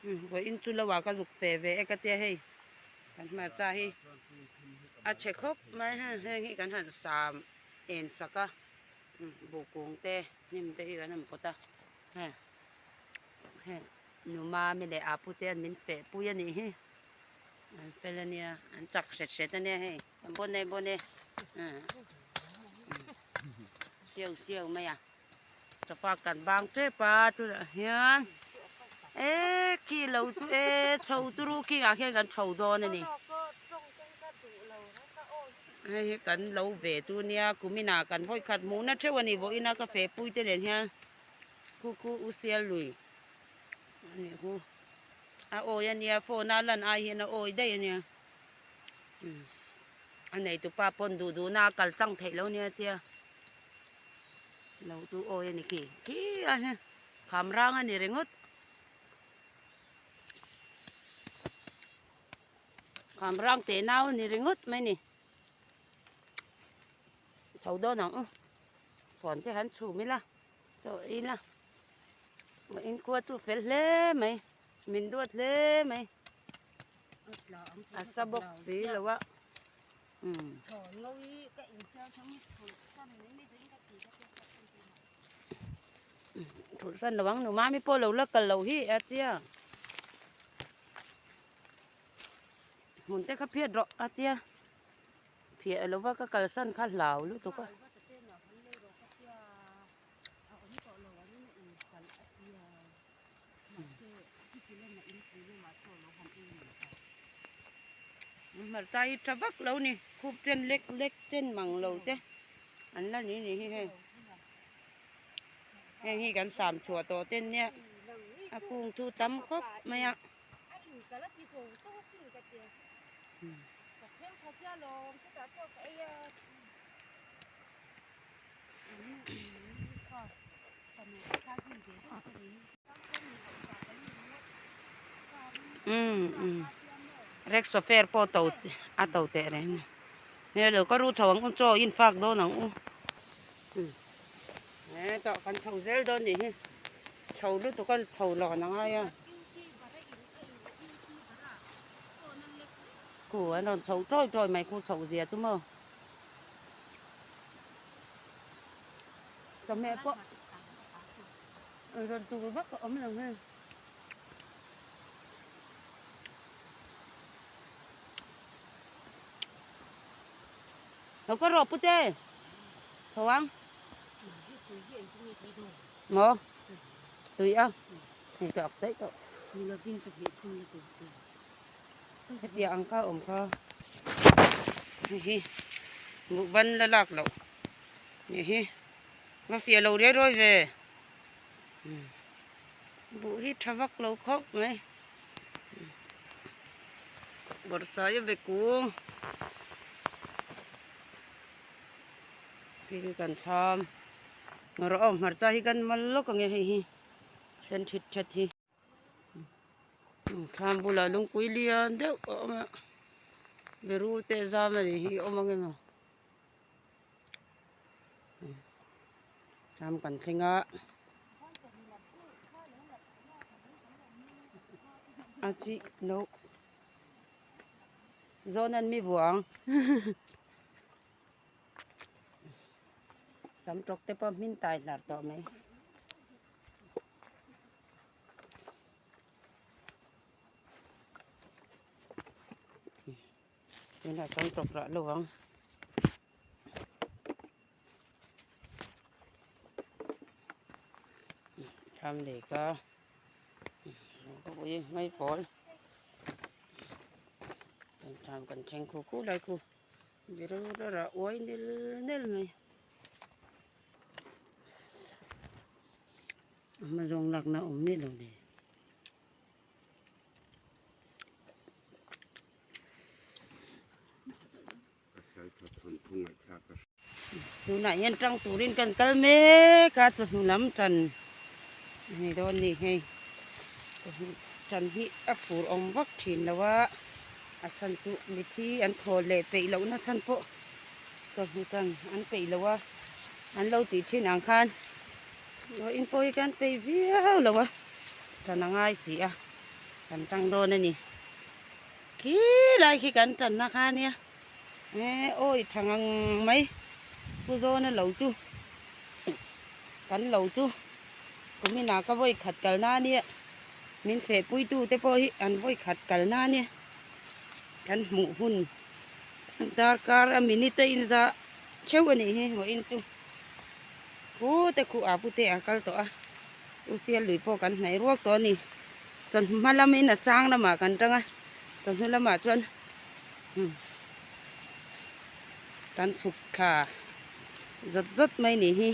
Vawiin chu lo ah ka zuk fe ve e ka tia hei kan hmarcha hi a chhe khawp mai heng heng hi kan han sam en sak a buh kung te hnim te hi kan han pawt a heng heng nu mami leh apu te an min feh pui a nih hi an fel a nia an chak hret hret a nia hei bon e bon e siau siau mai a. Sofa kan bang tep a tunah hian e khi lo chu e chho turu khi ah khian kan chho dawn a ni hei hi kan lo ve chu nia kumin ah kan vawi khat hmuh na theuh a ni vawiin a ka feh pui te nen hian khu khu u sial lui a nih khu a awi a nia phone a lan ai hian a awi daih a nia a neitupa pawn duh duh na a kal tlang theih lo nia tia. Lo chu awi a ni khi khi a hi kham rang a ni ringawt kham rang teh nau a ni ringawt mai ni chho dawn ang u thuan te han chhum ila chaw ei ila in khua chu fel hle mai min duat hle mai a sa bawk si lo a. Thulh san lo ang nu mami pawh lo la kal lo hi a tia hmun te kha phiat rawh a tia phiah lo va ka kal san kha hlau lutuk a. Hmarcha hi tha vak lo ni khup chen lek lek chen mang lo te an la ni ni hi hei heng hi kan sam chhuah tawh ten nia a kung chu tam khawp mai a. Rek sofer pawh to a to teh reng a ni hei lo ka ru chho ang u chaw in fak dawn ang u hetah kan chho zel dawn nih hi chho lutuk a chho lawn a ngai a khu an rawn chho tawi tawi mai khu chhoh zia chu maw. Chawhmeh pawh rawn tur vak a awm lo hei. Lo ka rawh pute chho ang. Maw tui a hei ka ak daih tawh. Hetiang ang kha awm kha hei hi buhban la lak loh nih hi va fiah lo riai ruai ve buh hi tha vak lo khawp mai bawrhsai a ve kung hei hi kan thlam rawh aw hmarcha hi kan mal lawk ang e hei hi sen thit that hi. Thlam bulah lungpui lian deuh a awm a berul te zam a nih hi a awm ang emaw thlam kan thleng a a chi loh zawn an mi vuang sam tawk te pawh hmin tai hlar tawh mai. Tunah chuan tawp rah lo ang. Tham lei ka ui mai pawl tham kan thleng khu khu lai khu rah uai nel nel mai. A hma zawng lakna awm miah lo le. Tunah hian tang turin kan kal mek a chawhnu lam tan a ni dawn a ni hei chawhnu tan hi a fur awm vak thin lo a a chhan chu mithi an thaw leh peih lohna chhan pawh chawhnu tan an peih lo a an lo tih thin ang khan. Aw in pawh hi kan peih viau lo a tan a ngai si a. Kan tang dawn a ni. Khilai khi kan tanna kha ania. E awi tha ngang mai. Pu Zawna lo chu kan lo chu kuminah ka vawi khat kalna ania. Min fehpuitu te pawh hi an vawi khat kalna ania. Kan hmuh hun darkar a minute a inza theuh a nih hi vawiin chu. Khu te khu a pute a kal tawh a. U Sial lui pawh kan hnaih ruak tawh a ni. Chawhnu hma lamin a sang lamah kan tang a, chawhnu lamah chuan kan chhuk thla zawt zawt mai ni hi.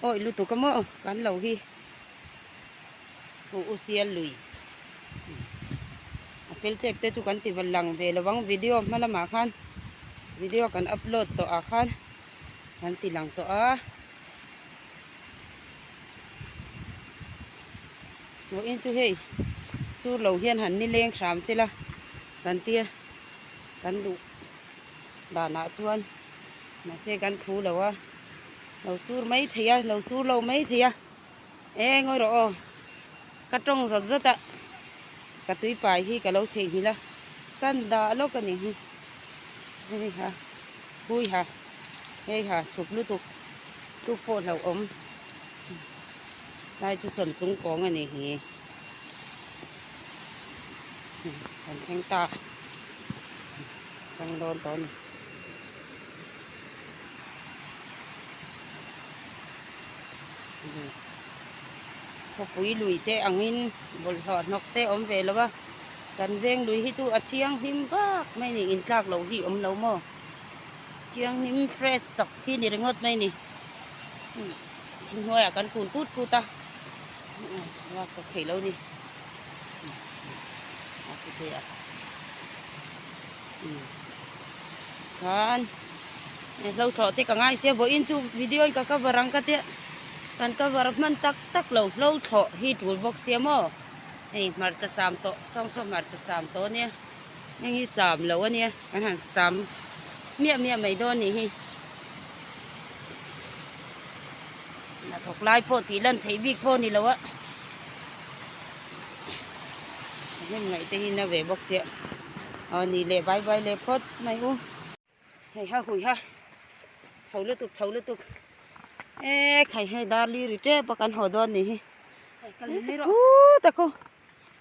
Awih lutuk a maw kan lo hi U Sial lui a fel tep te chu kan ti va lang ve lo ang video hma lamah khan video kan upload tawh ah khan kan ti lang tawh a. Vawiin chu hei sur lo hian han nileng hram se la kan tia kan duh danah chuan mahse kan thu lo a lo sur mai thei a lo sur lo mai thei a e ngawi rawh aw ka tawng zawt zawt a ka tui pai hi ka lo theihnghilh a kan dah lawk a ni hi hei ha hui ha hei ha chhuk lutuk. Chu pawh hlauhawm lai chu sawn tlung kawng a ni hi kan thleng ta tang dawn tawh a ni. Khawpui lui te angin bawlhhlawh hnawk te awm ve lo a kan veng lui hi chu a thianghlim vak mai a ni intlak loh hi awm lo maw. Thianghlim fresh tak hi ni ringawt mai ni thing hnuaiah kan kun kut kut a lak chak theih lo ni a ti thei a khan hlo thlawh te ka ngai sia vawiin chu video in ka cover ang ka tia kan cover hman tak tak lo hlo thlawh hi tul bawk sia maw hei hmarcha sam tawh sawngsaw hmarcha sam tawh ania. Heng hi sam lo a nia kan han sam miah miah mai dawn nih hi hnathawk lai pawh tih lan theih bik pawh a ni lo a hnem ngaih te hi na ve bawk sia aw ni leh vai vai leh phawt mai u. Hei ha hui ha chho lutuk chho lutuk e khai hei dar li ri tep a kan haw dawn nih hi kut a khu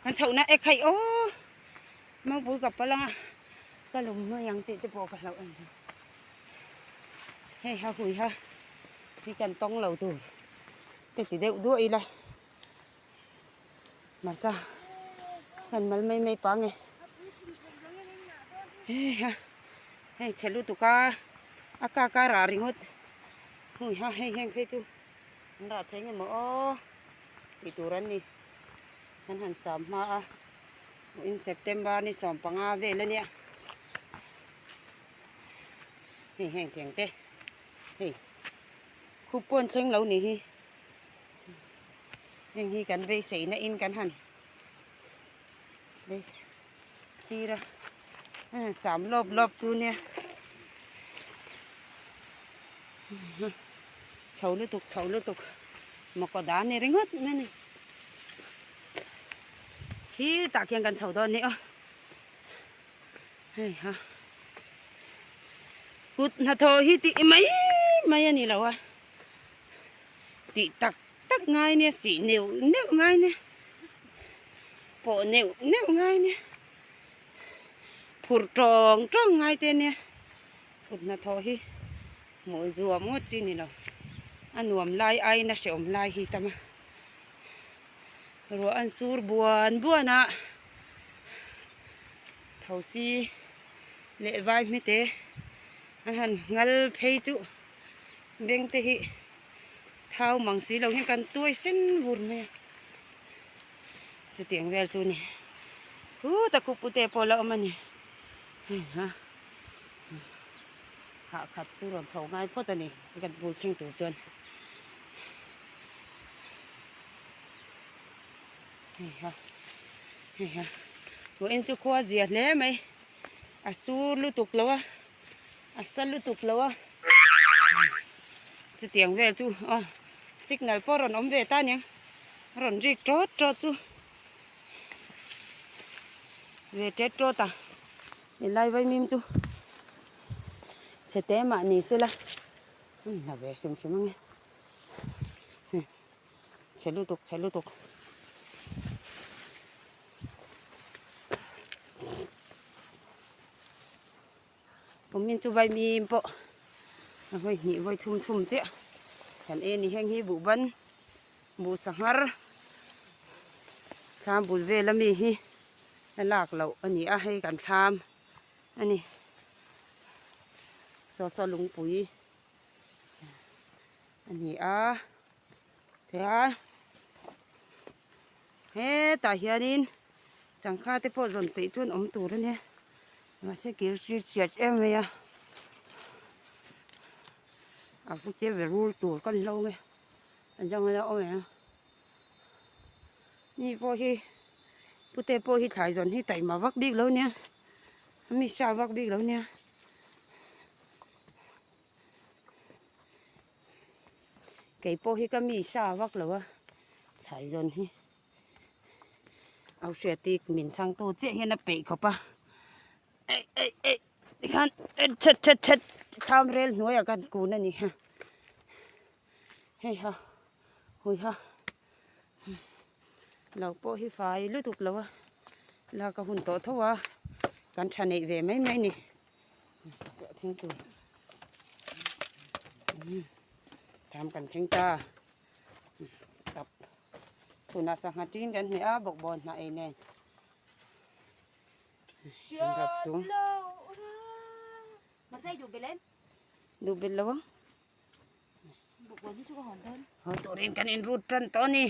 kan chhoh na e khai aw mangpui ka pal anga ka lum mai ang tih te pawh ka hlauh em chu hei ha hui ha hi kan tawng lo tur te ti deuh duah ila. Hmarcha kan mal mai mai pang e heiha hei chhe lutuk a a kak a rah ringawt hui ha hei heng phei chu an rah thei nge maw aw tih tur an ni kan han sam hma a in September ni 15 vel ania hei heng tiang te hei khup pawn thleng lo ni hi. Heng hi kan beiseina in kan han thlir a an han sam lawp lawp chu nia chho lutuk chho lutuk mawkaw dan ni ringawt mai a ni khitah khian kan chho dawn a ni aw hei ha kut hnathawh hi tih mai mai a ni lo a. Tih tak tak ngai nia sih neuh neuh ngai nia pawh neuh neuh ngai nia phur tawng tawng ngai te nia phur hnathawh hi hmuh zuam ngawt chi ni lo a nuam lai aiin a hrehawm lai hi tam a ruah an sur buan buan a thosi leh vai hmete an han ngal phei chu beng te hi thau mang si lo hian kan tuai sen vur mai a chutiang vel chu a ni khutah khu pute pawh a la awm a ni hei ha hah khat chu rawn chho ngai phawt a ni kan bul thleng tur chuan hei ha hei ha vawiin chu khua zia hle mai a sur lutuk lo a a sa lutuk lo a chutiang vel chu aw signal pawh a rawn awm ve ta aniang a rawn rik tawt tawt chu. Ve tet tawt a, helai vaimim chu chhe te mah ni sela hei la ve hrim hrim ange chhe lutuk chhe lutuk. Kumin chu vaimim pawh a vawi hnih vawi thum chhum chiah kan en ni heng hi buhban buh sanghar thlam bul vel ami hi a lak loh a ni a hei kan thlam a ni saw saw lungpui a ni a tichuan hetah hianin changkha te pawh zawn peih chuan awm tur a nia mahse kir tir chiat em mai a a vu che ve rul tur ka ni lo nge a dang ila awm em mi pawh hi pute pawh hi thlai zawn hi taima vak bik lo nia mi sa vak bik lo nia. Kei pawh hi ka mi sa vak lo a thlai zawn hi au hriati min chhangtu chiah hian a peih khawp a eih eih eih tikhan thet thet thet thlam rel hnuaiah kan kun a ni ha hei ha hui ha lo pawh hi fai lutuk lo a lak a hun tawh tho a kan tha neih ve mai mai a ni. Tham kan thleng ta tap chhunah sangha tin kan hmeh a bawkbawn hnah ei nen rap chung duh belh lo ang haw turin kan inrut tan tawh a ni.